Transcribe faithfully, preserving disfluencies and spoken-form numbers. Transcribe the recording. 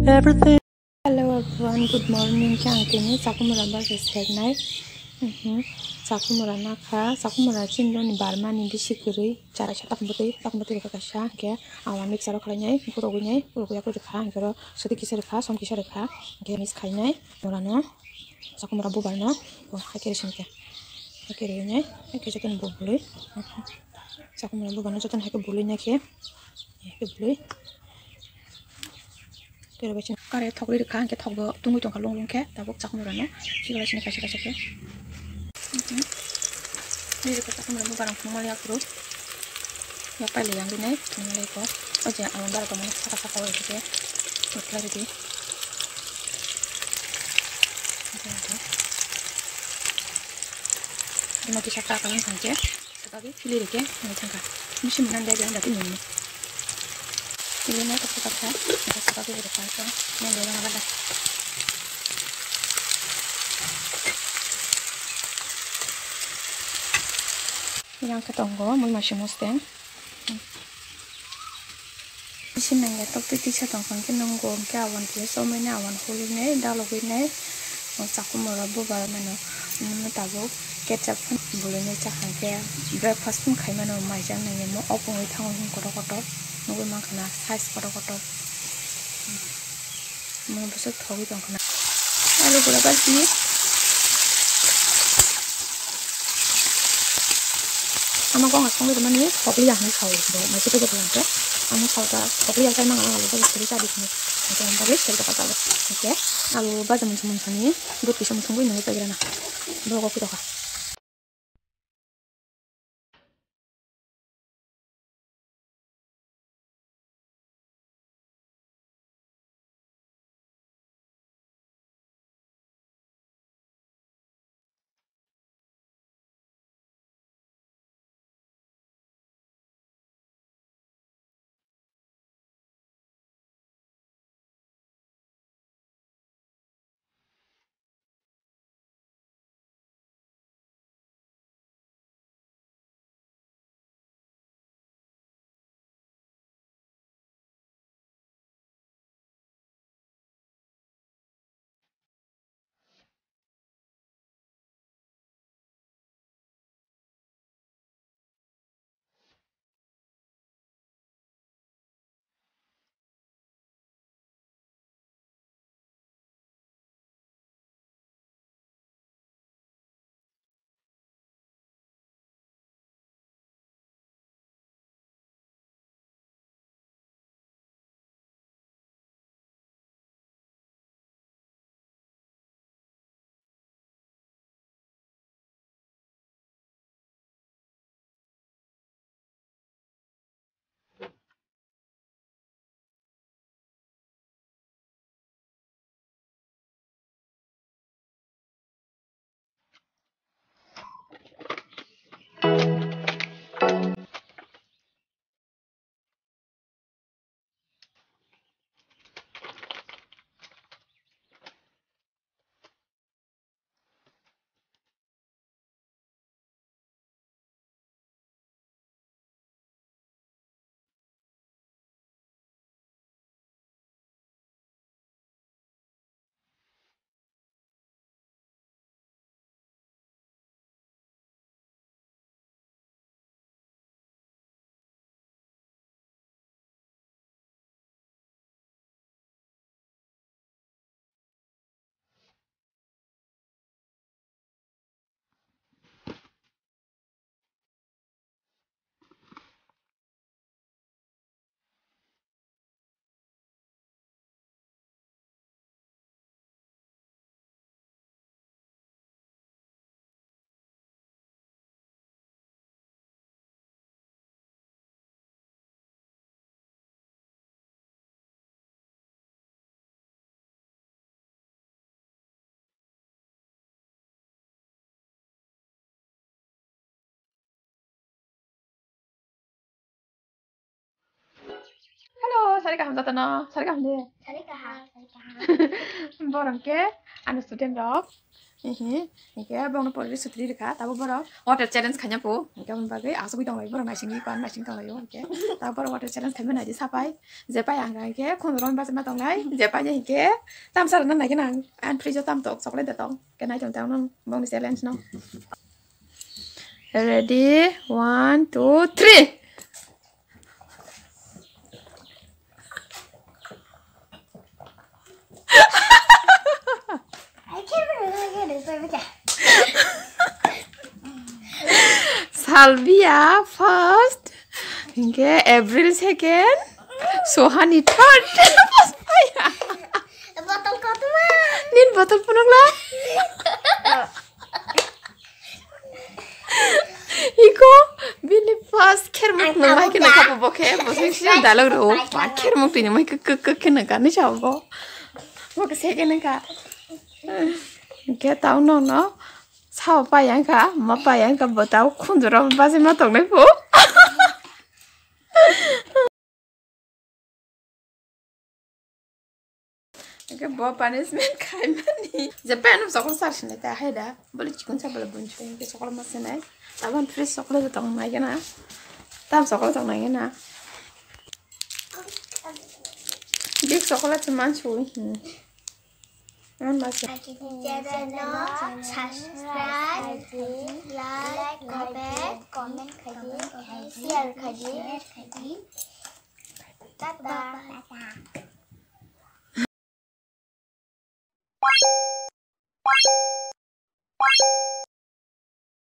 Everything. Hello everyone, good morning. Khe ang tini chakumura bagwi seknai. Mhm. Chakumura nakha, chakumura chini noni barmani bisi kwrwi. Chara sa takhum bwtwi, takhum bwtwi rwkha kaisa. Hwnkhe awan mixer o khlainai, borogwi nai, borogwi yakwi rwkha. Hwnkhe oro soti kisa rwkha, som kisa rwkha. Hwnkhe mix khainai. Murano, chakumura bubarno, o, hai khe rwsong khe. Hai khe rwinai, hai khe jotono bo bului. Chakumura bubarno jotono hai khe bului nai khe. Hai khe bului. Kare thok rwkha, hwnkhe thokbo tungwi tongkha lung lung khe, tabuk chakumurano. Chikla sini kaisa kaisa khe. Mhm. Nini khe chakumura bubarang phunukmani aphuru. Yak pailai yang rinai, phunukmani kho. O je ang bara tongmani saka saka o khe. Utkla ridi. Ima kisa ta kalang thangkhe. Saka bi phili rikhe nai thangkha. Misi mwnang dai dai dati nini. Phili na kasa kasa, kasa kasa bi rikha sa, nang dai dai dai. Yang khe tongo, mui masi musteng. Bisi nangya tok twi tisa tong kha, hwnkhe nung go hwnkhe awan khe somwi nai, awan hului nai, dalogwi nai, o chakumura bubar mano, nini tabuk ketchup phano bului nai cha kha, hwnkhe breakfast phano khai mano, maijak nai omo opungwi thango hwn kotor kotor, nugwi mankha na size kotor kotor. Omo bwswk thogwi tong khna. Alu gura basi. Ama kok aswk bai mani thokli ya hinwi sao bo. Mai se pwja phalangkhe. Amo sao ta thokli ya sai mangala alu basi sari cha di hinwi. Hwnkhe ang bagwi sari ta pachalo. Hwnkhe alu baja mungsa mungsani but kisa mungsungwi nungwi paigrana. Borok khe tokha. Hello, sari kaham jatano, sari kaham de. Sari kaham. Borok ke ano student rok. Hihi, hinkhe borokno porikhe sutri rikha, tabo borok water challenge khaina po. Hinkhe aboni bagwi asugwi tonglai borok naisingwi pan naising tonglaio hinkhe. Tabo borok water challenge khaima naidi sapai. Je pai ang hinkhe khunjuro bachama tongnai, je pai hinkhe tamsa rwna naigwna ang, ang fridge o tam tok chocolate da tong. Khe nai tong tong nang bongni challenge no. Ready, one, two, three. Salbia first, hinkhe April second, Sohani third. Botol kotoma. Nin botol punukla. Iko bini first khermuk nang mai khe nang kapo bokhe bosong sini dalok ro pa khermuk tini mai khe khe khe nang kani sabo bo. Bokhe sege nang ka. Hinkhe tau no no sao pa yang ka ma pa yang ka bo tau khunjuro basi ma tongnai po. Hinkhe bo punishment khaimani. Je pen no chokol sar sinai ta hai da. Bole chikon sa bole bun chikon ke chokol ma sinai. Abon fresh chokol da tong nai gana. Tam chokol tong nai gana. Big chokol se man su. Hmm. Man ma se. Channel no subscribe, like, comment, comment khaidi, share khaidi. Tata.